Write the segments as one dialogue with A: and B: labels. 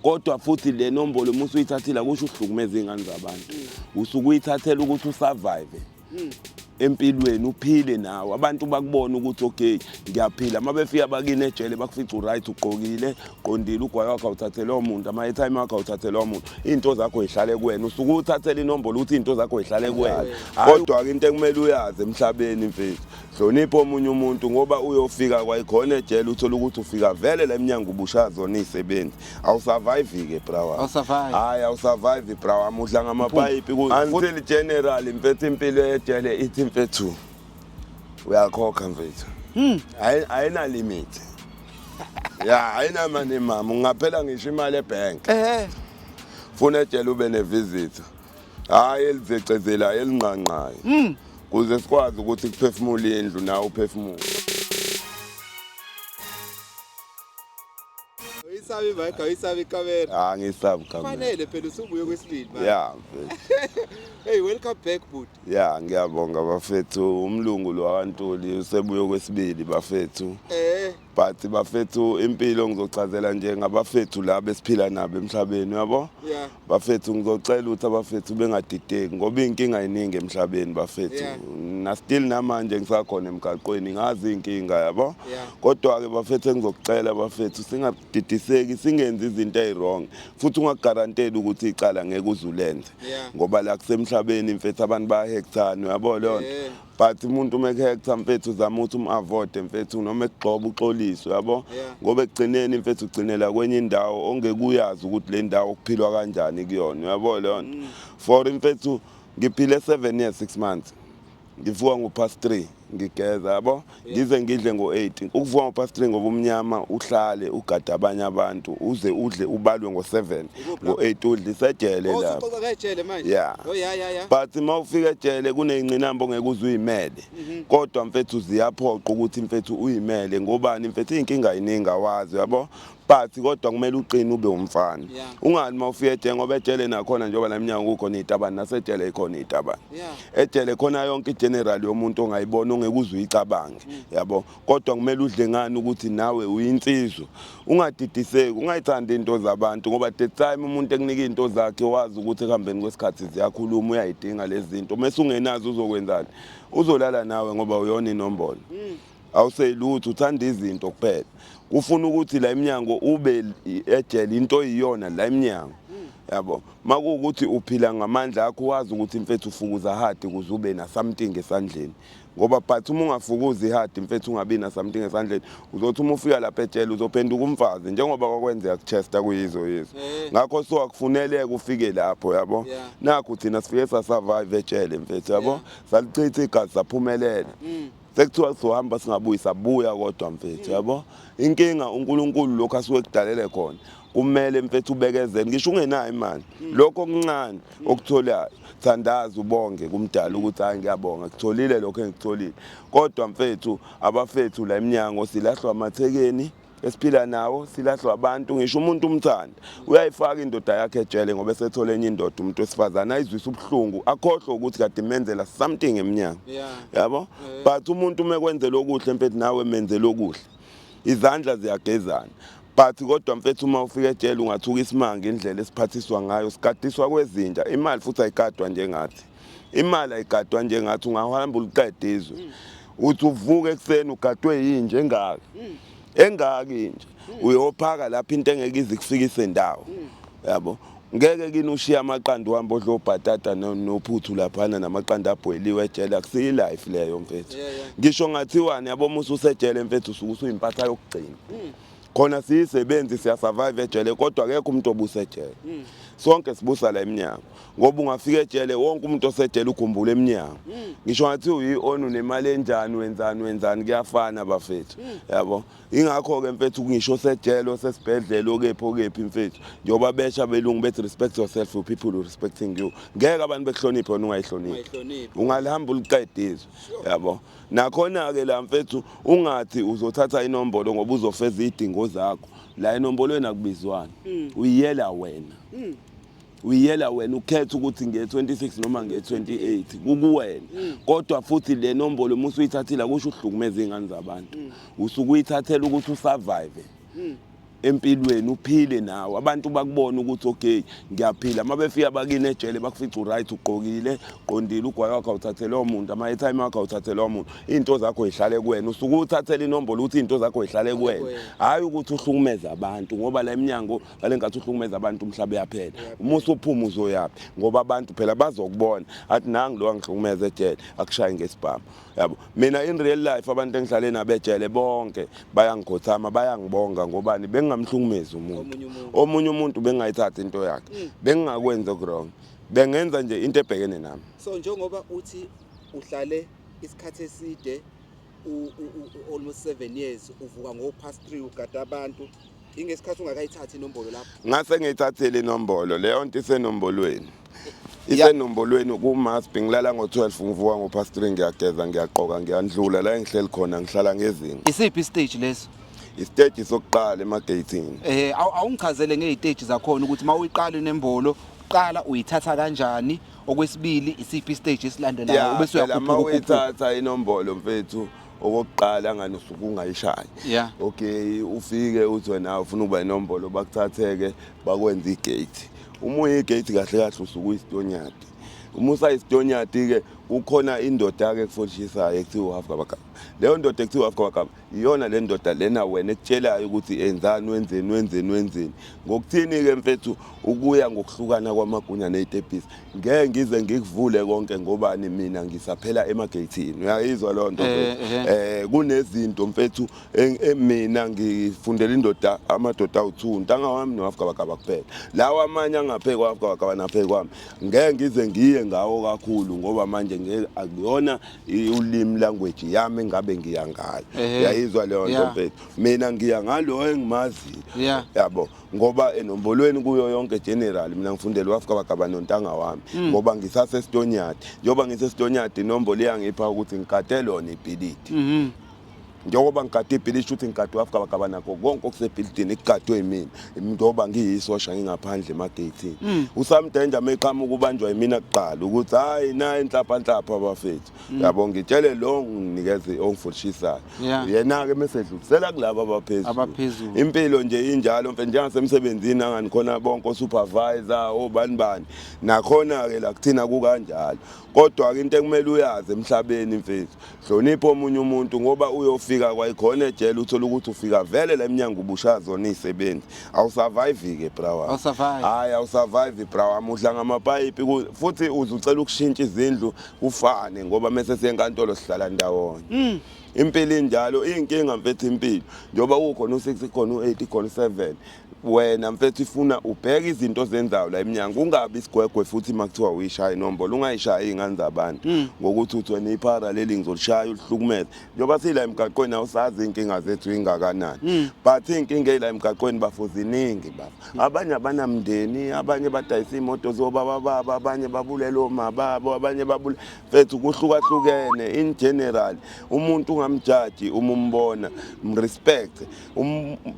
A: Kodwa futhi le nombolo uma usuyithathile akusho ukuhlukumeza iy'ngane zabantu. Usuke uyithathela ukuthi usurvive empilweni, uphile nawe, abantu bakubona ukuthi okay, ngiyaphila. Uma befika bakini ejele bakufica uright, ugqokile, qondile, ugwayi wakho awuthathelwa muntu, ama-airtime wakho awuthathelwa muntu, iy'nto zakho yihlale kuwena. Usuke uthathela inombolo ukuthi iy'nto zakho yihlale kuwena. Kodwa-ke into ekumele uyazi emhlabeni mfethu, hlonipha omunye umuntu, ngoba uyofika kwayikhona ejele uthole ukuthi ufika vele la emnyango ubushaya zona iy'sebenzi. Awusurvive-ke bra wami.
B: Awusurvive.
A: Hhayi, awusurvive bra wami, udla ngamapayipi until general mfethu. Impilo yejele ithi mfethu uyakhokha mfethu. Ayina-limit ya, ayinamani mama, ungaphela ngisho imali ebhenki. Funa ejele ube ne-visitor, hhayi elizecezelayo, elinqanqayo, kuze sikwazi ukuthi kuphefumule indlu nawe uphefumule.
B: Awuyisabi mic, awuyisabi ikamera.
A: Ah, ngisabi kamera.
B: Fanele phela, usubuye kwesibili manje.
A: Ya mfethu.
B: Hey, welcome back, bhuti.
A: Ya, ngiyabonga bafethu. Umlungu lo wakantuli usebuye kwesibili bafethu. But bafethu, impilo ngizochazela nje ngabafethu la besiphila nabo emhlabeni, uyabo. Bafethu, ngizocela ukuthi abafethu bengadideki ngoba iy'nkinga yiningi emhlabeni bafethu. Na still namanje ngisakhona emgaqweni, ngazi iy'nkinga, yabo. Kodwa-ke bafethu, engizokucela bafethu, singadidiseki, singenzi izinto ey'wrong, futhi ungakugaranteli ukuthi icala ngeke uze ulenze. Ngoba la kusemhlabeni mfethu, abantu bayahekthana, uyabo leyo nto. But umuntu uma ekuhektha mfethu, uzama ukuthi um-avoide mfethu, noma ekugxoba uxoliswe, yabo. Ngoba ekugcineni mfethu ugcinela kwenye indawo ongeke uyazi ukuthi le ndawo kuphilwa kanjani kuyona, uyabo leyo nto. For mfethu ngiphile 7 years 6 months, ngivuka ngo-past 3, ngigeza, yabo, ngize ngidle ngo-8. Ukuvuka ngo-past 3 ngoba umnyama, uhlale ugade abanye abantu uze udle, ubalwe ngo-7, ngo-8 udle, isejele
B: Oh,
A: lapho.
B: usuxoxa ngejele manje.
A: Yeah.
B: Oh ya.
A: But uma ufika ejele kuney'ngqinamba ongeke uze uyimele. Kodwa mfethu ziyaphoqa ukuthi mfethu uyimele. Ngobani mfethu? Iy'nkinga yiningi, awazi, yabo. But kodwa kumele uqine, ube umfana. Ungani uma ufika ejele, ngoba ejele nakhona njengoba la emnyango kukhona iy'tabane, nasejele ikhona iy'tabane. Ejele khona yonke i-general yomuntu ongayibona, ongeke uze uyicabange, yabo. Kodwa kumele udle ngani ukuthi nawe uyinsizwa, ungadidiseki, ungayithandi into zabantu, ngoba the time umuntu ekunika iy'nto zakhe, wazi ukuthi ekuhambeni kwesikhathi ziyakhuluma, uyayidinga lezi zinto. Mese ungenazo uzokwenzani? Uzolala nawe ngoba uyona inombolo, awuseyilutho, uthanda izinto kuphela. Kufuna ukuthi la eminyango ube ejele into oyiyona la eminyango, yabo. Makuwukuthi uphila ngamandla akho, wazi ukuthi mfethu ufukuza hard ukuze ube na something esandleni, ngoba but uma ungafukuzi ihard mfethu, ungabi na something esandleni, uzothi uma ufika lapha ejele uzophenduka umfazi njengoba kwakwenzeka kuChester kuyizo yizo. Ngakho so akufuneleke ufike lapho, yabo. Nakho thina sifike sasurvive ejele mfethu, yabo. Salichitha igazi, saphumelela. Sekuthiwa sizohamba singabuyi, sabuya kodwa mfethu, yabo. Inkinga uNkulunkulu lokhu asuke kudalele khona, kumele mfethu ubekezele ngisho ungenayo imali. Lokho okuncane okutholayo, thandaza, ubonge kumdala ukuthi hayi, ngiyabonga, kutholile lokho engikutholile. Kodwa mfethu, abafethu la eminyango silahlwa amathekeni esiphila nawo, silahlwa abantu. Ngisho umuntu umthanda, uyayifaka indoda yakhe ejele ngoba esethole enye indoda, umuntu wesifazane ayizwisa ubuhlungu, akhohlwe ukuthi kade imenzela something emnyango, yabo. But umuntu uma ekwenzela okuhle mfethu, nawe menzela okuhle, izandla ziyagezana. But kodwa mfethu uma ufika ejele ungathuka isimanga indlela esiphathiswa ngayo, sigadiswa kwezinja. Imali futhi ayigadwa njengathi, imali ayigadwa njengathi. Ungahamba uliqede izwe, uthi uvuka ekuseni ugadwe yinja engaka engaka inja, uyophaka lapho into engeke ize ikufikise ndawo, yabo. Ngeke kini ushiye amaqanda, uhambe odla obhatata nophuthu laphana namaqanda abhoyiliwe ejele. Akusiyo i-life leyo mfethu. Ngisho ngathiwani, yabo, uma ususejele mfethu, usuke usuyimpatha yokugcina. Khona siyisebenzi, siyasurvive ejele, kodwa akekho umuntu obusa ejele. Sonke sibusa la eminyango, ngoba ungafika ejele, wonke umuntu osejele ukhumbula eminyango. Ngisho ngathi uyi-on, unemali enjani, wenzani wenzani, kuyafana bafethu, yabo. Ingakho-ke mfethu ngisho sejele, osesibhedlela, okephi okephi mfethu, njengoba besha belungu bethi, "Respect yourself, your people will respecting you." Ngeke abantu bekuhloniphe wena ungayihloniphi.
B: Ungayihloniphi.
A: Ungalihamba uliqede izwe, yabo. Nakhona-ke la mfethu, ungathi uzothatha inombolo ngoba uzofeza iy'dingo zakho. La enombolweni akubizwana, uyiyela wena, uyiyela wena, ukhetha ukuthi nge-26 noma nge-28, kukuwena. Kodwa futhi le nombolo uma usuyithathile akusho ukuhlukumeza iy'ngane zabantu, usuke uyithathela ukuthi usurvive. Empilweni uphile nawe, abantu bakubona ukuthi okay, ngiyaphila. Uma befika bakini ejele bakufica u-right, ugqokile, uqondile, ugwayi wakho awuthathelwa umuntu, ama-airtime wakho awuthathelwa umuntu, iy'nto zakho yihlale kuwena. Usuke uthathela inombolo ukuthi iy'nto zakho yihlale kuwena, hhayi ukuthi uhlukumeze abantu, ngoba la emnyango ngale nkathi uhlukumeza abantu umhlaba uyaphela. Uma usuphuma uzoyaphi? Ngoba abantu phela bazokubona, athi nangu lo angihlukumeza ejele, akushaye ngesibhamu, yabo. Mina in real life abantu engihlale nabo ejele bonke bayangikhothama, bayangibonga. Ngobani? Bengingamhlukumezi umuntu. Omunye umuntu bengingayithathi into yakhe, bengingakwenzi oku-wrong, bengenza nje into ebhekene nami.
B: So njengoba uthi uhlale isikhathi eside, almost 7 years, uvuka ngo past 3 ugada abantu, ingesikhathi ungakayithathi inombolo lapho?
A: Ngase ngiyithathile inombolo leyo nto, isenombolweni, isenombolweni kumaspi. Ngilala ngo-12, ngivuka ngo-past 3, ngiyageza, ngiyaqoka, ngiyandlula la engihleli khona, ngihlala ngezinga.
B: Isiphi istage leso?
A: Isiteji sokuqala emageyithini.
B: Awungichazele ngeziteji zakhona ukuthi mawuyiqala inembolo, uqala uyithatha kanjani? Okwesibili, isiphi istage esilandelayo? Ubese
A: phela uma
B: uyakhuphuka ukhuphuka.
A: Uyithatha inombolo mfethu, okokuqala ngani usuke ungayishayi. Okay, ufike uthi wena ufuna ukuba inombolo, bakuthatheke bakwenza igate. Uma uyigate, kahle kahle usuke uyisitonyadi. Uma usayisitonyadi-ke, kukhona indoda-ke ekufolishisayo ekuthiwa uhafu kabagaba. Leyo ndoda ekuthiwa uhafu kabagaba iyona le ndoda lena wena ekutshelayo ukuthi enzani, wenzeni, wenzeni, wenzeni. Ngokuthini-ke mfethu, ukuya ngokuhlukana kwamagunya ney'tebhisi, ngeke ngize ngikuvule konke. Ngobani? Mina ngisaphela emageyithini, uyayizwa leyo nto mfethu? Kunezinto mfethu, mina ngifundela indoda, amadoda awu-2, ntanga wami nohafu kabagaba kuphela. Lawa amanye angaphe kwahafu kabagaba naphe kwami ngeke ngize ngiye ngawo kakhulu, ngoba manje ngeke akuyona ulimi, language yami engabe ngiya ngayo. Uyayizwa leyo nto mfethu? Mina ngiya ngalo engimaziyo, yabo, ngoba enombolweni kuyo yonke general mina ngifundela uhafu kabagaba nontanga wami, ngoba ngisasesitonyadi. Njengoba ngisesitonyadi, inombolo iyangipha ukuthi ngigade lona ibhilidi. Njengoba ngigade ibhilidi, shuthi ngigade uhafu kabagaba nakho konke okusebhilidini kugadwe yimina, ngoba ngiyisosha, ngingaphandle emageyithini. Usamdenja uma eqhamuka ubanjwa yimina kuqala ukuthi hhayi, nayi inhlapha nhlapha abafethu, yabo. Ngitshele lo nginikeze ongifolishisayo, yena-ke mese edlulisela kulabo abaphezulu.
B: Abaphezulu.
A: Impilo nje injalo mfethu, njengasemsebenzini angani khona bonke o-supervisor, obani bani, nakhona-ke la kuthina kukanjalo. Kodwa-ke into ekumele uyazi emhlabeni mfethu, hlonipha omunye umuntu, ngoba uyofika kwayikhona ejele uthole ukuthi ufika vele la eminyango ubushaya zona iy'sebenzi, awusurvive-ke bra wami.
B: Awusurvive.
A: Hhayi, awusurvive bra wami, udla ngamapayipi futhi uze ucela ukushintsha izindlu kufane, ngoba mese siye enkantolo sihlala ndawonye. Impilo injalo, iy'nkinga mfethu impilo, njengoba kukhona u-6, khona u-8, khona u-7. Wena mfethu ifuna ubheke izinto ozenzayo la eminyango, ungabi isigwegwe futhi. Uma kuthiwa uyishaya inombolo, ungayishayi iy'ngane zabantu ngokuthi uthi wena iphara leli ngizolishaya, ulihlukumeze. Njengoba sila emgaqweni, awusazi iy'nkinga zethu ingakanani, but iy'nkinga ey'la emgaqweni bafo ziningi bafo. Abanye abanamndeni, abanye badayisa iy'moto zobaba babo, abanye babulele oma babo, abanye babule mfethu, kuhlukahlukene. In general, umuntu ungamjaji uma umbona, mrespect.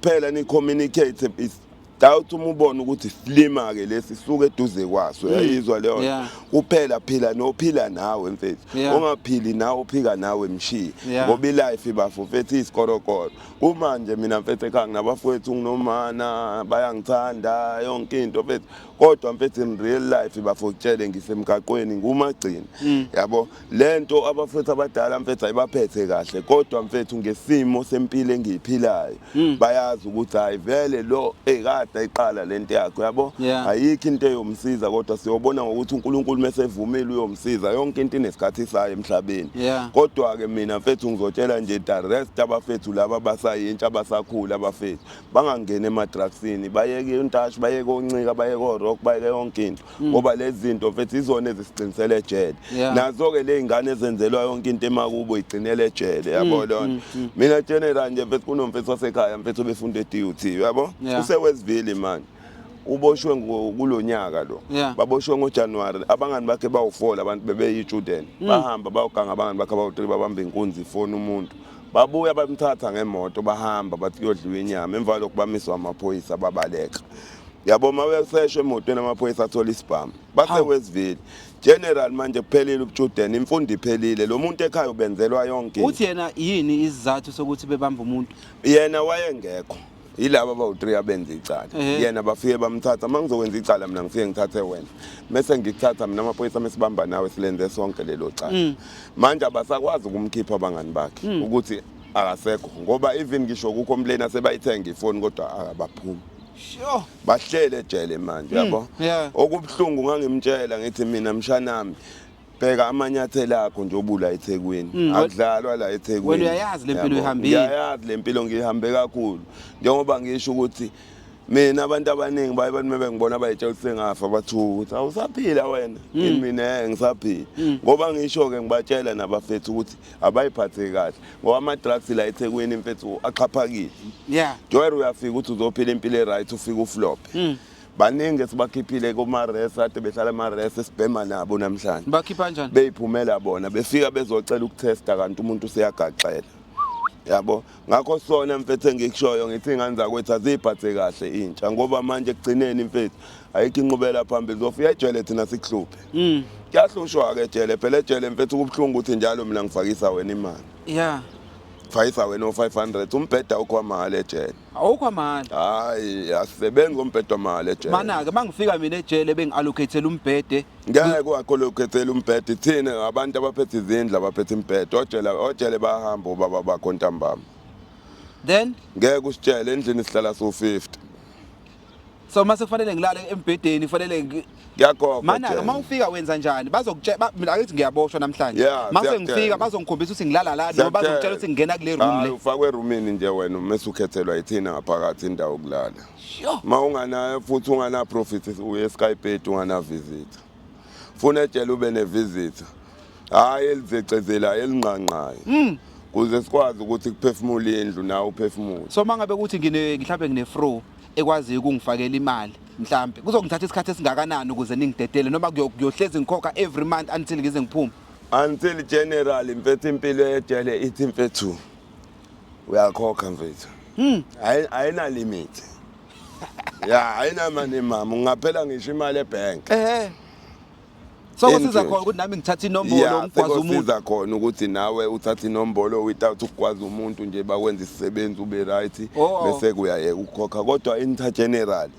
A: Phela ni-communicate is doubt. Uma ubona ukuthi silima-ke lesi, suke eduze kwaso, uyayizwa leyo nto? Kuphela phila nophila nawe mfethu. Ungaphili nawe uphika nawe, mshiye, ngoba ilife bafo mfethu iyisikorokoro. Kumanje mina mfethu ekhaya nginabafowethu, nginomana, bayangithanda, yonke into mfethu, kodwa mfethu in real life bafo, kutshele ngisemgaqweni ngumagcina, yabo. Lento abafowethu abadala mfethu ayibaphethe kahle, kodwa mfethu ngesimo sempilo engiyiphilayo bayazi ukuthi hayi vele lo ekade ayiqala lento yakhe, yabo. Ayikho into eyomsiza, kodwa siyobona ngokuthi uNkulunkulu mesevumile uyomsiza. Yonke into inesikhathi sayo emhlabeni. Kodwa-ke mina mfethu ngizotshela nje the rest abafethu laba abasayintsha, abasakhula, abafethu bangangeni ema-drugsini, bayeke untashi, bayeke oncika, bayeke o-rock, bayeke yonke into, ngoba lezi zinto mfethu izona ezisiqinisele ejele. Nazo-ke le y'ngane ezenzelwa yonke into emakubo igcinele ejele, yabo leyo nto. Mina general nje mfethu, kunomfethu wasekhaya mfethu obefunda e-DUT, yabo. Use-Westville manje, uboshwe kulo nyaka lo. Baboshwe ngoJanuwari, abangani bakhe bawu-4. Abantu bebeyi-student, bahamba bayoganga, abangani bakhe abawu-3 babamba inkunzi, ifoni umuntu, babuya bamthatha ngemoto, bahamba bathi kuyodliwa inyama. Emva lokhu bamiswa amaphoyisa, babaleka, yabo. Uma beseshwe emotweni, amaphoyisa athola isibhamu base-Westville. General manje kuphelile ubustudent, imfundo iphelile, lo muntu ekhaya ubenzelwa yonke into.
B: Uthi yena yini isizathu sokuthi bebambe umuntu?
A: Yena wayengekho. Yilaba abawu-3 abenza icala. Yena bafike bamthatha. Uma ngizokwenza icala mina ngifike ngithathe wena. Mese ngikuthatha mina amaphoyisa mesibamba nawe silenze sonke lelo cala. Manje abasakwazi ukumkhipha abangani bakhe ukuthi akasekho ngoba even ngisho ku-complain asebayithenga ifoni kodwa akabaphumi. Bahlele ejele manje yabo. Okubuhlungu ngangimtshela ngithi mina mshanami bheka amanyathelo akho nje obula eThekwini. Akudlalwa la eThekwini.
B: Wena uyayazi le mpilo
A: Yabo.
B: uyihambile.
A: Ngiyayazi le mpilo ngiyihambe kakhulu. Njengoba ngisho ukuthi mina abantu abaningi baye bathi mebengibona bayitshela ukuthi sengafa bathuka ukuthi awusaphila wena. Ngithi mina ngisaphila. Ngoba ngisho-ke ngibatshela nabafethu ukuthi abayiphathe kahle ngoba ama-drugs la eThekwini mfethu axhaphakile. Njengoba uyafika ukuthi uzophila impilo e-right ufike uflophe. Baningi esibakhiphile kuma-res ade behlala ema-res esibhema nabo namhlanje.
B: Bakhipha kanjani?
A: Beyiphumela bona befika bezocela ukuthesta kanti umuntu useyagaxela. Yabo ngakho sona mfethu engikushoyo ngithi ingane zakwethu aziyiphathe kahle intsha ngoba manje ekugcineni mfethu ayikho inqubela phambili zofika ejele thina sikuhluphe. Kuyahlushwa-ke ejele phela ejele mfethu kubuhlungu ukuthi njalo mina ngifakisa wena imali. Ngifakisa wena o-500 umbheda awukho wamahhala ejele.
B: Awukho amahhala.
A: Hayi asisebenzi ngombheda wamahhala ejele.
B: Mana-ke mangifika mina ejele bengi-allocatele umbhede.
A: Ngeke u-allocatele umbhede thina abantu abaphethe izindlu abaphethe imibhede ojele ojele bayahamba obaba bakho ntambama.
B: Then
A: Ngeke usitshele endlini sihlala su-50.
B: So mase kufanele ngilale embhedeni kufanele
A: Kuyakhokhwa
B: Mana-ke
A: ejele.
B: uma ufika wenza njani? Bazokutshela mina akithi ngiyaboshwa namhlanje.
A: Yeah,
B: Mase
A: siyakutshela.
B: ngifika bazongikhombisa ukuthi ngilala la noma bazongitshela ukuthi ngingena kule room
A: Hayi
B: le.
A: ufakwe erumini nje wena mese ukhethelwa yithina ngaphakathi indawo yokulala.
B: Sure.
A: Ma unganayo futhi ungana profit uye Skype ungana visitor. Funa ejele ube ne visitor. Hayi elizecezelayo elinqanqayo. Kuze sikwazi ukuthi kuphefumule indlu nawe uphefumule.
B: So mangabe ukuthi ngine mhlawumbe ngine fro ekwaziyo ukungifakela imali mhlambe kuzongithatha isikhathi esingakanani ukuze ningidedele noma kuyohlezi ngikhokha every month until ngize ngiphume?
A: Until general mfethu impilo yejele ithi mfethu uyakhokha mfethu. Ayina limit. Ya ayina mani mama ungaphela ngisho imali ebank.
B: So kusiza khona ukuthi nami ngithathe inombolo ngigwaze umuntu.
A: Kusiza khona ukuthi nawe uthathe inombolo without ukugwaza umuntu nje bakwenza isisebenzi ube right bese kuyayeka ukukhokha kodwa inter general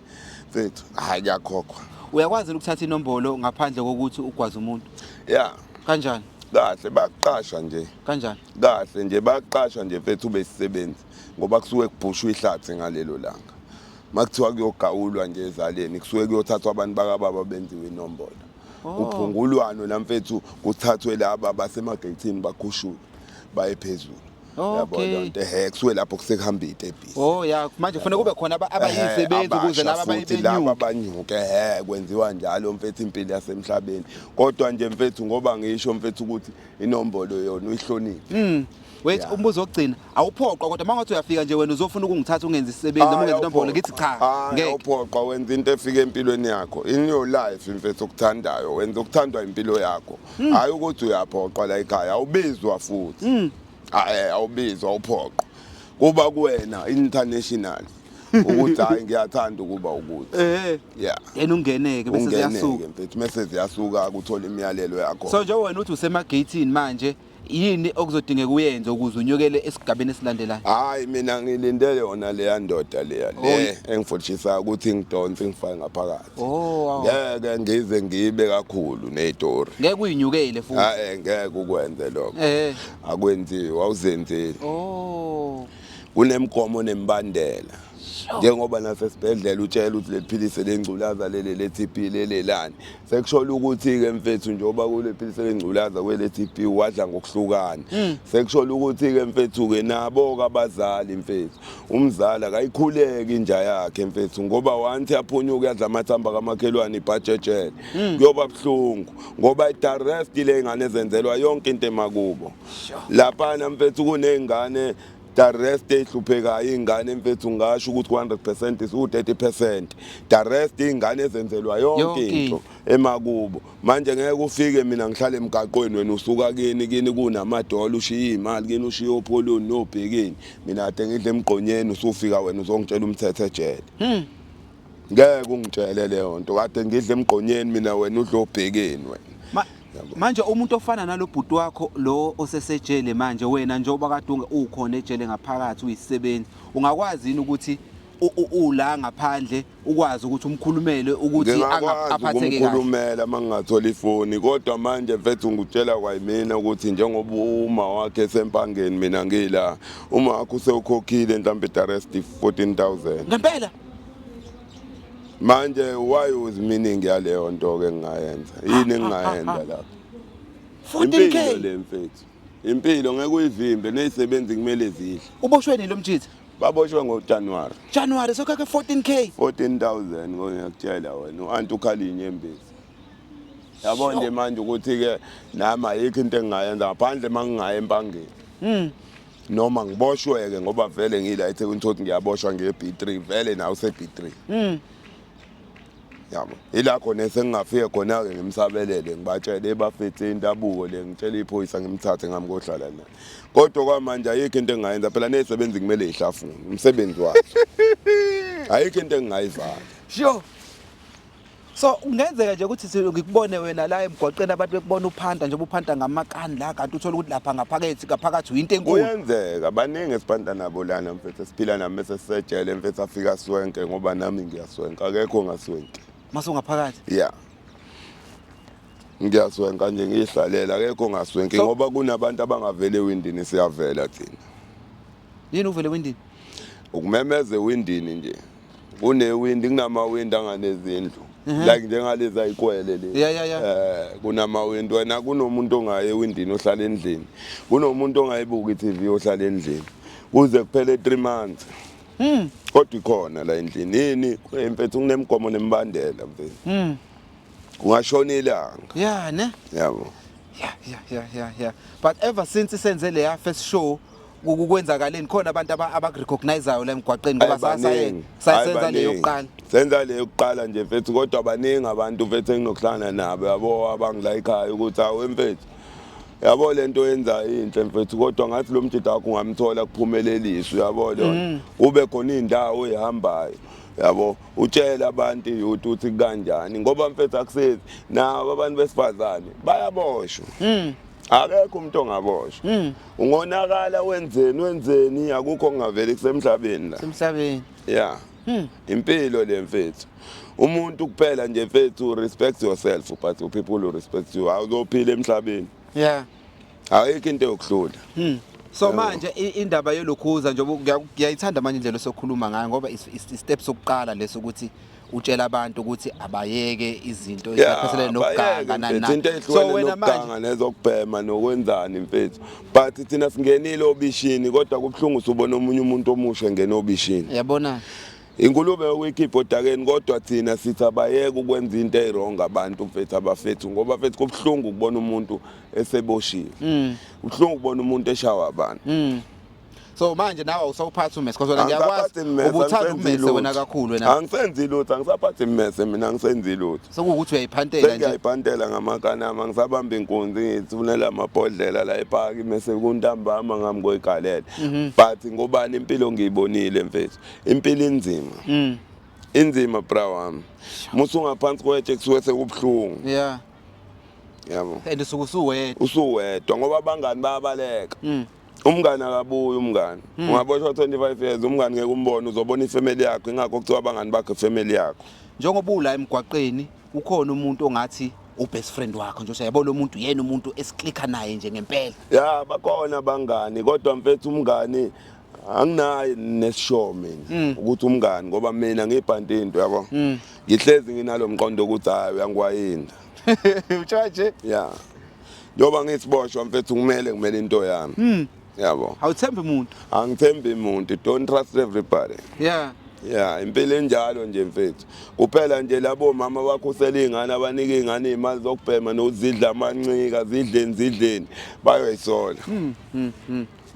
A: mfethu hayi kuyakhokhwa.
B: Uyakwazi ukuthatha inombolo ngaphandle kokuthi ugwaze umuntu?
A: Yeah.
B: Kanjani?
A: Kahle bakuqasha nje.
B: Kanjani?
A: Kahle nje bakuqasha nje mfethu ube isisebenzi ngoba kusuke kubhushwa ihlathi ngalelo langa. Makuthiwa kuyogawulwa nje ezaleni kusuke kuyothathwa abantu bakababa benziwe inombolo. Kuphungulwano namfethu kuthathwe laba basemageyithini bakhushulwe baye phezulu. Yabo
B: Okay.
A: lonto ehe kusuke lapho kusekuhamba itebhisi.
B: Oh ya manje kufanele kube khona abayisebenzi ukuze laba
A: futhi laba
B: bayibenyuke.
A: abanyuke ehe kwenziwa njalo mfethu impilo yasemhlabeni. Kodwa nje mfethu ngoba ngisho mfethu ukuthi inombolo yona uyihloniphe.
B: Wait
A: Yeah.
B: umbuzo wokugcina awuphoqwa kodwa mangathi uyafika nje wena uzofuna ukungithatha ungenze isisebenzi noma ungenze inombolo ngithi cha
A: Hayi
B: ngeke.
A: awuphoqwa wenza into efika empilweni yakho in your life mfethu okuthandayo wenza okuthandwa impilo yakho hayi ukuthi uyaphoqwa la ekhaya awubizwa futhi hayi awubizwa awuphoqwa kuba kuwena international ukuthi hayi ngiyathanda ukuba ukuthi yeah
B: Yena ungeneke bese
A: ungeneke
B: ziyasuka.
A: mfethu mese ziyasuka ukuthola imiyalelo yakho.
B: So nje wena uthi usemageyithini manje yini okuzodingeka uyenze ukuze unyukele esigabeni esilandelayo?
A: Hayi mina ngilindele yona leya ndoda leya le engifundisa ukuthi ngidonse ngifake ngaphakathi.
B: Oh wow.
A: Ngeke ngize ngibe kakhulu nezitori.
B: Ngeke uyinyukele futhi.
A: Hayi ngeke ukwenze lokho. Akwenziwa awuzenzeli.
B: Oh.
A: Kunemigomo nemibandela. Njengoba nasesibhedlela utshela ukuthi leli philisi lengculaza leli le TB lelelani. Sekushola ukuthi ke mfethu njengoba kule philisi lengculaza kwele TB wadla ngokuhlukana. Sekushola ukuthi ke mfethu ke nabo kabazali mfethu. Umzali akayikhuleki inja yakhe mfethu ngoba once yaphunyuka yadla amathamba kamakhelwane ibhajejele. Kuyoba buhlungu ngoba i-arrest le ingane ezenzelwa yonke into emakubo. Laphana mfethu kunezingane the rest ehluphekayo ingane mfethu ngasho ukuthi 100% is u30%. The rest ingane ezenzelwa yonke into emakubo. Manje ngeke ufike mina ngihlale emgaqweni wena usuka kini kini kunamadola ushiya imali kini ushiya opholoni nobhekeni. Mina kade ngidle emgqonyeni usufika wena uzongitshela umthetho ejele. Ngeke ungitshele leyo nto kade ngidle emgqonyeni mina wena udle obhekeni wena.
B: Manje umuntu ofana nalobhuti wakho lo osesejele manje wena njengoba kade ukhona ejele ngaphakathi uyisisebenzi ungakwazi yini ukuthi ula ngaphandle ukwazi ukuthi umkhulumele ukuthi
A: Ngingakwazi
B: aphatheke kahle.
A: Ukumkhulumela uma ngingathola ifoni, kodwa manje mfethu ngikutshela kwayimina ukuthi njengoba uma wakhe esempangeni, mina ngila, uma wakhe usewukhokhile mhlawumbe i-arrest 14,000.
B: Ngempela?
A: Manje why is meaning yaleyo nto ke? Ngingayenza yini engingayenza lapho?
B: 14K.
A: Impilo le mfethu, impilo ngeke uyivimbe, nezisebenzi kumele zidle.
B: Uboshwe nini lo mjitha?
A: Baboshwe ngoJanuary.
B: January, sokhakhe 14K.
A: 14,000, ngiyakutshela wena, u-anti ukhala inyembezi, yabo nje manje ukuthi-ke nami ayikho into engingayenza ngaphandle uma ngingaya empangeni noma ngiboshwe-ke, ngoba vele ngila eThekwini, thothi ngiyaboshwa ngiye-B3, vele nawe use-B3, yabo, ila khona esengingafike khona-ke ngimsabelele, ngibatshele bafethe intabuko le, ngitshele iphoyisa, ngimthathe ngami kohlala naye. Kodwa kwamanje ayikho into engingayenza phela, ney'sebenzi kumele yihlafune umsebenzi wazo, ayikho into engingayivala.
B: Sure. So kungenzeka nje ukuthi ngikubone wena la emgwaqeni, abantu bekubona uphanta nje, uphanta ngamakani la, kanti uthola ukuthi lapha ngaphakathi ngaphakathi uyinto enkulu.
A: Kuyenzeka, baningi esiphanta nabo lana mfethu, esiphila nami esesejele mfethu, afika swenke ngoba nami ngiyaswenka, akekho ongaswenki.
B: Mase ungaphakathi.
A: Ya, ngiyaswenka nje, ngiyihlalela, akekho ongaswenki ngoba kunabantu abangaveli ewindini, siyavela thina.
B: Yini uvele windini?
A: Ukumemeza ewindini nje, kunewindi, kunamawindi anganezindlu like njengalezi ayikwele le.
B: Yeah.
A: Kunamawindi wena, kunomuntu ongaye ewindini ohlala endlini, kunomuntu ongayibuka i-TV ohlala endlini kuze kuphele 3 months, kodwa ikhona la endlini yini mfethu, kunemigomo nemibandela mfethu, kungashona ilanga.
B: Yeah, ne?
A: Yabo.
B: Yeah. But ever since senze leya first show, kwenzakaleni khona abantu abakurecognizeayo la emgwaqeni, ngoba sasaye sasenza le yokuqala?
A: Senza le yokuqala nje mfethu, kodwa baningi abantu mfethu enginokuhlangana nabo, yabo, abangilayikhayo ukuthi awu mfethu, yabo, lento yenza inhle mfethu, kodwa ngathi lo mjida wakho ungamthola kuphumelelisa, uyabo lona, kube khona indawo oyihambayo, yabo, utshela abantu iyouth ukuthi kanjani, ngoba mfethu akusezi nabo abantu besifazane bayaboshwa, akekho umuntu ongaboshwa, ungonakala wenzeni wenzeni, akukho okungaveli kusemhlabeni la.
B: Semhlabeni.
A: Ya, impilo le mfethu, umuntu kuphela nje mfethu, respect yourself but people will respect you, awuzophila emhlabeni. Ayikho into yokuhlula.
B: So manje indaba yolokhuza nje, ngiyayithanda manje indlela osokhuluma ngayo, ngoba step sokuqala leso ukuthi utshela abantu ukuthi abayeke izinto eziphathelene nokuganga nani
A: mfethu, into
B: nani. So
A: ehlukene
B: wena manje
A: nokuganga nezokubhema nokwenzani mfethu, but thina singenile obishini, kodwa kubuhlungu usubona omunye umuntu omusha engena obishini.
B: Yabona.
A: Ingulube yokuyikhipha odakeni, kodwa thina sithi abayeke ukwenza into eyi-wrong abantu mfethu, abafethu, ngoba mfethu kubuhlungu ukubona umuntu eseboshiwe, kubuhlungu ukubona umuntu eshawa abantu.
B: So manje nawe awusawuphathi umese, because wena ngiyakwazi
A: Angisaphathi mmese,
B: ubuthanda
A: angisenzi
B: umese wena
A: lutho.
B: kakhulu wena.
A: Angisenzi lutho, angisaphathi mmese mina, angisenzi lutho.
B: Sekuwukuthi uyayiphantela nje.
A: Sengiyayipantela ngamakani ami, angisabamba inkunzi, ngithunela amabhodlela la epaki, mese kuntambama ngami koyigalela. But ngobani, impilo ngiyibonile mfethu, impilo inzima, inzima bra wami, musu ngaphansi kwetshe kusuke sekubuhlungu. Yabo.
B: And usuke usuwedwa.
A: Usuwedwa, ngoba abangani bayabaleka, umngani akabuyi, umngani ungaboshwa 25 years, umngani ngeke umbone, uzobona ifamily yakho, ingakho kuthiwa abangani bakho ifamily yakho.
B: Njengoba ula emgwaqeni, ukhona umuntu ongathi ubest friend wakho nje, yabo, lo muntu yena umuntu esiklikha naye nje ngempela?
A: Ya, bakhona abangani, kodwa mfethu umngani anginaye nesisho mina ukuthi umngani, ngoba mina ngiyibhante into, yabo, ngihlezi nginalo mqondo ukuthi hayi, uyangiwayinda.
B: Utsho nje.
A: Ya, njengoba ngisiboshwa mfethu, kumele into yami, yabo.
B: Awuthembi umuntu.
A: Angithembi muntu, don't trust everybody. Ya, impilo enjalo nje mfethu, kuphela nje labo mama bakhusela iy'ngane, abanika iy'ngane iy'mali zokubhema nokuzidla amancika, zidleni zidleni, bayoyisola,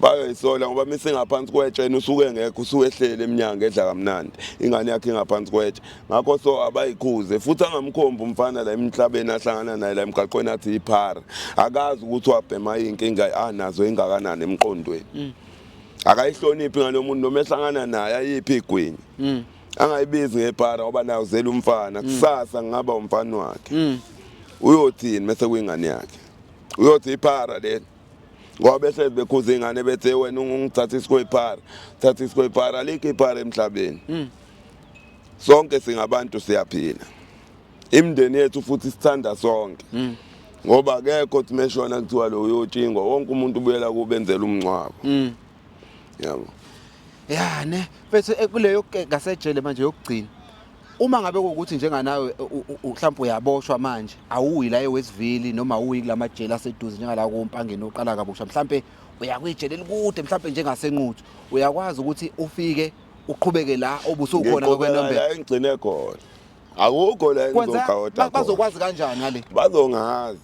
A: bayoyisola, ngoba misingaphansi kwetsheni usuke ngekho, usuke ehleli eminyango edla kamnandi, ingane yakhe ingaphansi kwetshe. Ngakho so abayikhuze futhi, angamkhombi umfana la emhlabeni ahlangana naye la emgaqweni athi iphara, akazi ukuthi wabhema iy'nkinga anazo ingakanani emqondweni, akayihloniphi ngalo muntu noma ehlangana naye ayiphi igwinya, angayibizi ngephara, ngoba naye uzela umfana, kusasa ngingaba umfana wakhe, uyothini mase kuyingane yakhe, uyothi iphara leli. Ngoba behlezi bekhuza ingane bethe wena ungithatha isikwepara, thatha isikwepara, alikho iphara emhlabeni. Sonke singabantu, siyaphila. Imindeni yethu futhi sithanda sonke. Ngoba akekho othi meshona kuthiwa lo uyotshingwa, wonke umuntu ubuyela kubenzela umncwabo. Yabo.
B: Ya ne, mfethu, kuleyo ngasejele manje yokugcina. Uma ngabe kuwukuthi njenganawe mhlawumbe uyaboshwa manje, awuyi la eWestville noma awuyi kulamajele aseduze njengala kuMpangeni oqala kabusha, mhlambe uya kwijele elikude, mhlambe njengaseNquthu, uyakwazi ukuthi ufike uqhubeke la obusukhona
A: Ngiqhubeka
B: ngokwenombolo?
A: la engigcine khona. Akukho la
B: Kwenza
A: engizogawuda khona.
B: Bazokwazi kanjani ngale?
A: Bazongazi.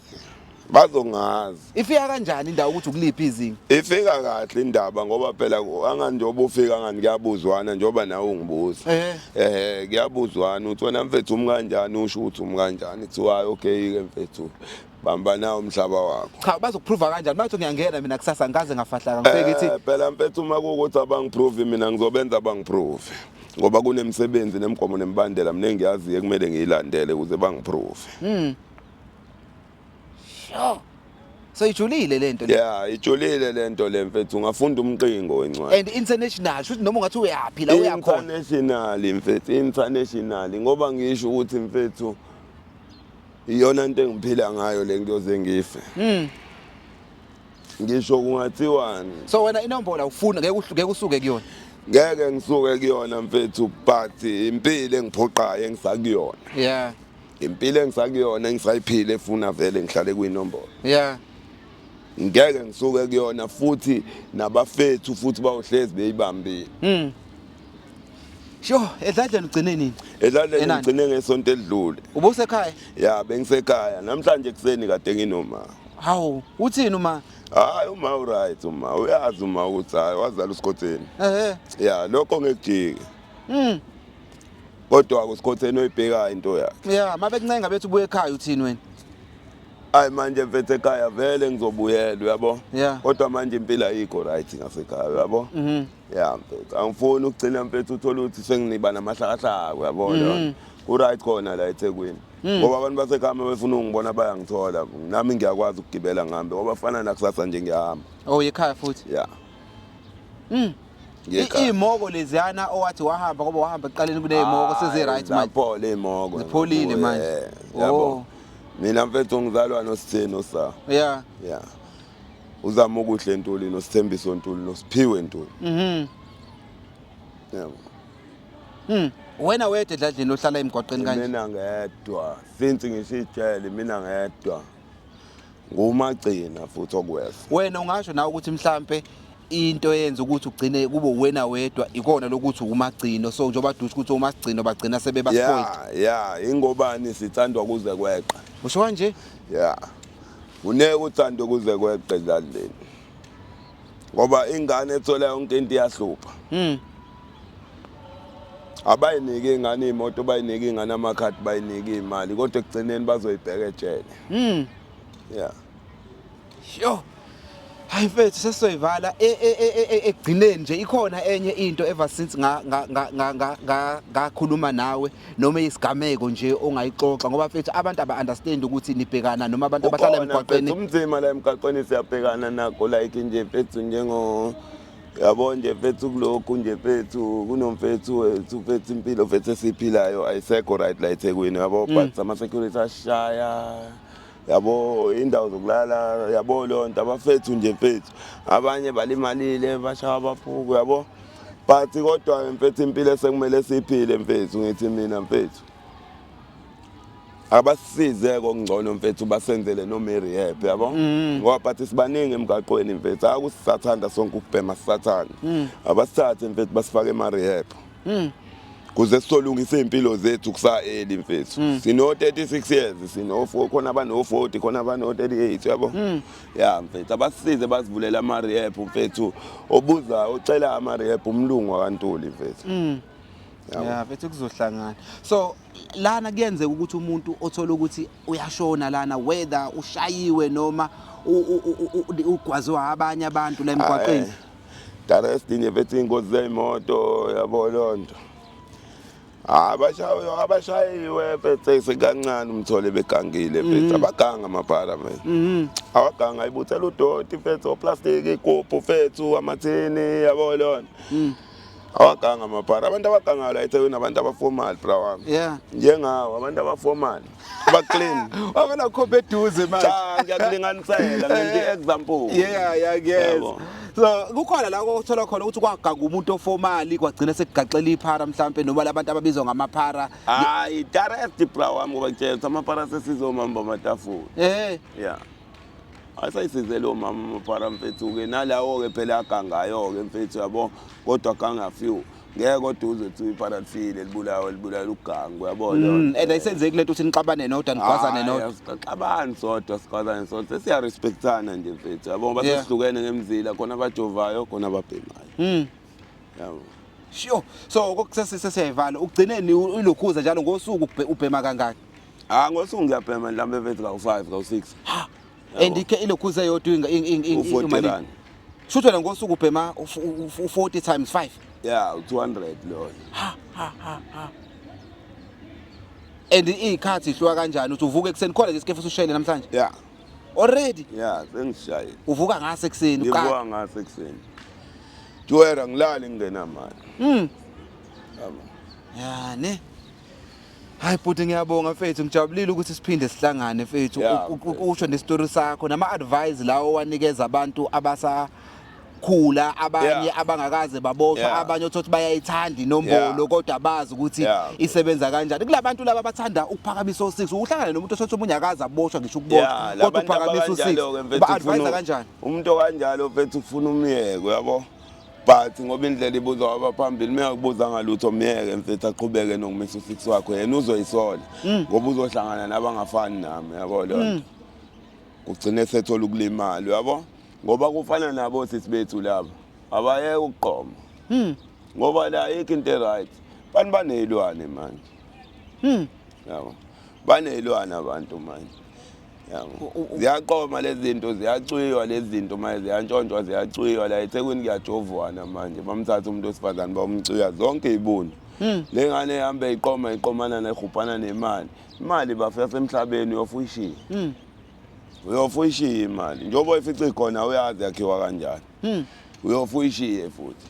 A: Bazongazi.
B: Ifika kanjani indawo ukuthi ukuliphi izinga?
A: Ifika kahle indaba ngoba phela angani njengoba ufika angani kuyabuzwana njengoba nawe ungibuza. Kuyabuzwana uthi wena mfethu umi kanjani, usho ukuthi umi kanjani, kuthiwa hayi okay ke mfethu, bamba nawo umhlaba wakho.
B: Cha, bazokuprova kanjani? Bathi ngiyangena mina kusasa ngikaze ngafahlaka ngifike ngithi
A: Phela mfethu, uma kuwukuthi abangiprove, mina ngizobenza bangiprove. Ngoba kunemisebenzi nemigomo nemibandela mina engiyaziyo ekumele ngiyilandele ukuze bangiprove.
B: Sure. So ijulile lento le.
A: Yeah, ijulile lento le mfethu, ungafunda umqingo wencwadi.
B: And international, shuthi noma ungathi uyaphi la uyakhona.
A: International mfethu, international, ngoba ngisho ukuthi mfethu iyona into engiphila ngayo le, ngiyoze ngife. Ngisho kungathiwani.
B: So wena inombolo awufuna, ngeke ngeke usuke kuyona.
A: Ngeke ngisuke kuyona mfethu, but impilo engiphoqayo engisakuyona. Impilo engisakuyona engisayiphila efuna vele ngihlale kuyinombolo. Ngeke ngisuke kuyona futhi, nabafethu futhi bawuhlezi beyibambile.
B: Sure, edladleni ugcine nini?
A: Edladleni
B: Enani?
A: ngigcine ngesonto elidlule.
B: Ubusekhaya?
A: Ya, bengisekhaya. Namhlanje ekuseni kade nginoma.
B: Hawu, uthini uma?
A: Hayi, uma uright, uma uyazi uma ukuthi hayi wazala usikhotheni. Ya, lokho ngekujike. Kodwa usikhotheni oyibhekayo into yakhe.
B: Yeah, mabekuncenga bethi ubuye ekhaya, uthini wena?
A: Hayi manje mfethu, ekhaya vele ngizobuyela, uyabo. Kodwa manje impilo ayikho right ngasekhaya, uyabo. Ya mfethu, angifuni ukugcina mfethu uthola ukuthi senginiba namahlakahlaka, uyabo leyo. Ku right khona la eThekwini. Ngoba abantu basekhaya uma befuna ukungibona bayangithola. Nami ngiyakwazi ukugibela ngihambe ngoba fana nakusasa nje ngiyahamba.
B: Oh, ekhaya futhi.
A: Ya. Ngiyekhaya.
B: Iy'moko leziyana owathi wahamba, ngoba wahamba ekuqaleni kuney'moko, sezi-right manje?
A: Zaphola iy'moko.
B: Zipholile manje.
A: Yabo.
B: Oh.
A: Mina mfethu ngizalwa noSitheni osa. Ya. Uzama ukuhle Ntuli, noSithembiso Ntuli, noSiphiwe Ntuli. Yabo.
B: Wena wedwa edladleni ohlala emgwaqeni kanje?
A: Mina ngedwa. Since ngisho ijele mina ngedwa. Ngumagcina futhi okwesa.
B: Wena ungasho nawe ukuthi mhlambe into eyenza ukuthi ugcine kube wena wedwa ikona lokuthi umagcino, so njengoba dusho ukuthi umasigcino bagcina sebeba spoiled?
A: Ya, ingobani sithandwa kuze kweqa.
B: Usho kanje?
A: Ya. Uneke uthando kuze kweqe edladleni. Ngoba ingane ethola yonke into iyahlupha. Abayiniki ingane imoto, bayiniki ingane amakhadi, bayiniki imali, kodwa ekugcineni bazoyibheka ejele. Ya.
B: Yo. Hayi mfethu, sesizoyivala ekugcineni nje, ikhona enye into ever since nga nga nga nga nga nga ngakhuluma nawe noma isigameko nje ongayixoxa, ngoba mfethu abantu aba understand ukuthi nibhekana noma abantu abahlala
A: Ukhona,
B: emgwaqeni?
A: Mfethu, umzima la emgwaqeni siyabhekana nakho, like nje mfethu, njengo yabo nje mfethu, kulokhu nje mfethu kunomfethu wethu mfethu, impilo mfethu esiyiphilayo ayisekho right la eThekwini, yabo, but ama security ashaya, yabo, indawo zokulala, yabo, leyo nto, abafethu nje mfethu abanye balimalile, bashaya abaphuku, yabo, but kodwa mfethu impilo esekumele siyiphile mfethu, ngithi mina mfethu abasisize kokungcono mfethu, basenzele noma i-rehab, yabo, ngoba but sibaningi emgaqweni mfethu, akusisathanda sonke ukubhema, sisathanda, abasithathe mfethu basifake ema-rehab kuze sizolungisa iy'mpilo zethu kusa-early mfethu. Sino-36 years, sino khona abano-40, khona abano-38, yabo. Ya mfethu, abasisize basivulele ama-rehab mfethu. Obuza ocela ama-rehab umlungu wakaNtuli mfethu. Yabo.
B: Ya mfethu, kuzohlangana. So lana kuyenzeka ukuthi umuntu othola ukuthi uyashona lana, whether ushayiwe noma ugwazwe abanye abantu la emgwaqeni?
A: The rest nje mfethu iy'ngozi zey'moto, yabo, leyo nto. Abashayiwe, abashayiwe mfethu, sekancane umthole begangile mfethu. Abaganga amaphara mfethu. Awaganga, ayibuthela udoti mfethu, oplastic, igubhu mfethu, amathini, yabo lona. Awaganga amaphara. Abantu abagangayo la eThekwini abantu abaformal, bra wami. Njengawo, abantu abaformal, aba-clean.
B: Wabona khopha eduze manje.
A: Cha, ngiyakulinganisela, ngenza i-example.
B: Yeah, yes.
A: Yabo.
B: So kukhona la okuthola khona ukuthi kwaganga umuntu oformal kwagcina sekugaxela iphara mhlambe, noma labantu ababizwa ngamaphara?
A: Hayi, direct, bra wami, ngoba kutshela ukuthi amaphara sesizomamba amatafula. Yeah, asayisize lo mama amaphara mfethu-ke, nalawo-ke phela agangayo-ke mfethu, yabo, kodwa aganga few. Ngeke kodwa uze kuthiwa iphara lifile, libulawa, libulala uganga, uyabo leyo nto.
B: And ayisenzeki lento ukuthi nixabane nodwa, nigwazane nodwa?
A: Asixabani sodwa, sigwazane sodwa, sesiyarespectana nje mfethu, yabo, ngoba sesihlukene ngemzila, khona abajovayo, khona ababhemayo. Yabo.
B: Sure. So sesiyayivala. Ugcineni ilokhuza njalo ngosuku ubhema kangaki?
A: Ah, ngosuku ngiyabhema mhlawumbe mfethu kawu-5, kawu-6.
B: And ike ilokhuza eyodwa
A: U-40
B: imalini?
A: rand.
B: Shuthi wena ngosuku ubhema u-40 times 5.
A: Yeah, u-200 loyo.
B: And iy'khathi ihluka kanjani, uthi uvuka ekuseni khona nje isikefu usushayile namhlanje?
A: Yeah.
B: Already?
A: Yeah, sengishayile.
B: Uvuka ngase ekuseni uqala?
A: Ngivuka ngase ekuseni. Juwera, ngilali ngingenamali. Yabo.
B: Ya ne. Hayi bhuti, ngiyabonga mfethu, ngijabulile ukuthi siphinde sihlangane mfethu. Usho nesitori sakho nama advice lawo owanikeza abantu abasakhula, abanye abangakaze baboshwa, abanye othothi bayayithanda inombolo kodwa bazi ukuthi isebenza kanjani. Kulabantu laba abathanda ukuphakamisa o6, uhlangane nomuntu othothi omunye akaze aboshwa ngisho ukuboshwa, kodwa
A: labantu
B: uphakamisa u6.
A: abakanjalo-ke mfethu
B: Ba advise kanjani?
A: Umuntu okanjalo mfethu ufuna umyeke, uyabo, but ngoba indlela ibuzwa kwabaphambili, uma engakubuza ngalutho, myeke mfethu aqhubeke nokumisa u-six wakho, yena uzoyisola ngoba uzohlangana nabangafani nami, yabo leyo nto, kugcine sethola ukulimala, uyabo, ngoba kufana nabo sisi bethu laba abayeke ukuqoma, ngoba la ayikho into e-right, bantu baney'lwane manje. Yabo, baney'lwane abantu manje, yabo. Ziyaqoma lezi zinto, ziyacwiywa lezi zinto manje, ziyantshontshwa, ziyacwiywa la eThekwini, kuyajovwana manje, bamthatha umuntu wesifazane, bamcwiya zonke iy'bunu. Le ngane ihambe iqoma, iqomana nehubhana nemali, imali bafika semhlabeni, uyofa uyishiye. Uyofa uyishiye imali njengoba uyifice ikhona, uyazi yakhiwa kanjani. Uyofa uyishiye futhi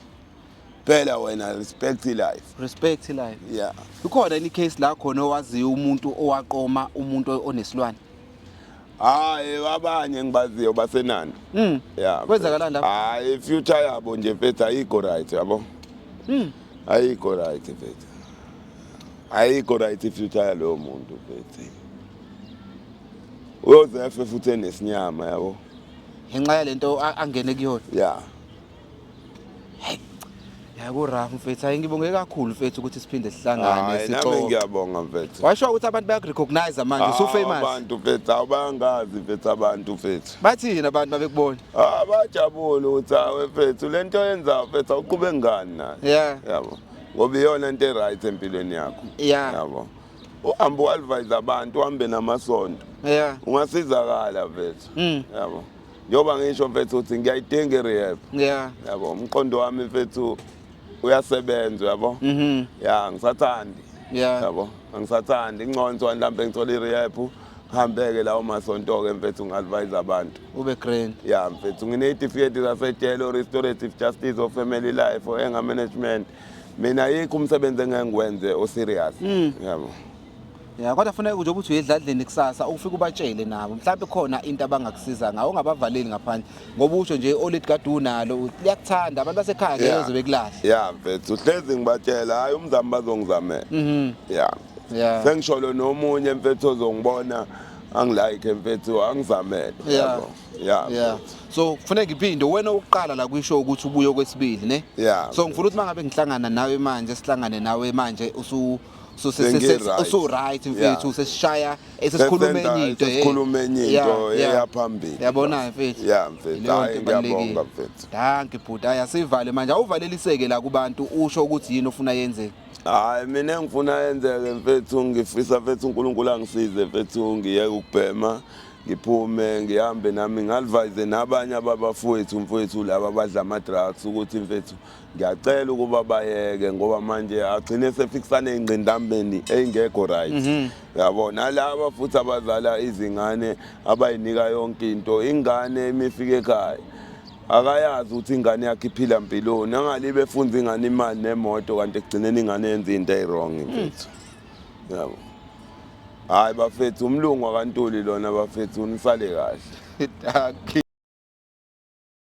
A: phela wena, respect life.
B: Respect life.
A: Yeah.
B: Ikhona any case la khona owaziyo umuntu owaqoma umuntu onesilwane?
A: Hayi, abanye ngibaziyo basenani. Yeah.
B: Kwenzakalani lapho?
A: Hayi, future yabo nje mfethu ayikho right, yabo. Ayikho right mfethu. Ayikho right future yalowo muntu mfethu. Uyozefe futhi enesinyama, yabo.
B: Ngenxa yalento angene kuyona.
A: Yeah.
B: Ya, ku-rough mfethu. Hayi, ngibonge kakhulu mfethu ukuthi siphinde sihlangane
A: Hayi, nami
B: sixoxe.
A: ngiyabonga mfethu.
B: Washo ukuthi abantu bayakurecognize manje, usu-famous.
A: Abantu mfethu awubangazi mfethu, abantu mfethu.
B: Bathini abantu babekubona?
A: Ah, bajabule ukuthi awe mfethu, lento oyenzayo mfethu awuqhube ngani nayo. Yabo. Ngoba iyona into e-right empilweni yakho. Yabo. Uhambe u-advise abantu, uhambe namasonto. Ungasizakala mfethu. Yabo. Njengoba ngisho mfethu ukuthi ngiyayidinga i-rehab. Yabo, umqondo wami mfethu uyasebenza, yabo. Ya, ngisathandi. Yabo, angisathandi ingconso mhlambe ngithola i-rehab, ngihambeke lawo masonto-ke mfethu, ngi-advise abantu.
B: Ube grand.
A: Ya mfethu, nginey'tifiketi zasejele, restorative justice, o family life, o anger management. Mina yikho umsebenzi engeke ngiwenze o-serious. Yabo.
B: Ya, kodwa funeka nje ukuthi uye edladleni kusasa ufike ubatshele nabo. Mhlawumbe khona into abangakusiza ngayo, ungabavaleli ngaphandle. Ngoba usho nje oledi kade unalo, liyakuthanda abantu basekhaya, ngeke baze bekulahle.
A: Ya mfethu, hlezi ngibatshela, hayi, umzamo bazongizamela. Ya. Sengisholo nomunye mfethu ozongibona angilike mfethu, angizamele. Yabo. Ya.
B: Yeah. So kufuneka iphinde wena oqala la kwisho ukuthi ubuye okwesibili, ne?
A: Yeah.
B: So ngifuna ukuthi mangabe ngihlangana nawe manje, sihlangane nawe manje usu
A: Sengi-right.
B: usu right mfethu, sesishaya esesikhuluma enye into.
A: Sesikhuluma enye into eyaphambili.
B: Yabona mfethu.
A: Yeah mfethu,
B: Leyo
A: hayi,
B: nto ebalulekile.
A: ngiyabonga mfethu.
B: Dankie bhuti, hayi, asivale manje, awuvaleliseke la kubantu, usho ukuthi yini ofuna yenzeke.
A: Hayi, mina engifuna yenzeke mfethu, ngifisa mfethu uNkulunkulu angisize mfethu, ngiyeke ukubhema. Ngiphume ngihambe nami ngi-advise nabanye ababafowethu mfowethu laba abadla ama-drugs ukuthi mfethu ngiyacela ukuba bayeke, ngoba manje agcine sefikisana ey'ngqindambeni ey'ngekho right, yabo. Nalaba futhi abazala izingane abayinika yonke into, ingane imifike ekhaya akayazi ukuthi ingane yakhe iphila mpiloni, angalibe efunza ingane imali nemoto, kanti ekugcineni ingane yenza into eyi-wrong mfethu, yabo. Hayi bafethu, umlungu akantuli lona bafethu, nisale kahle.
B: Dankie.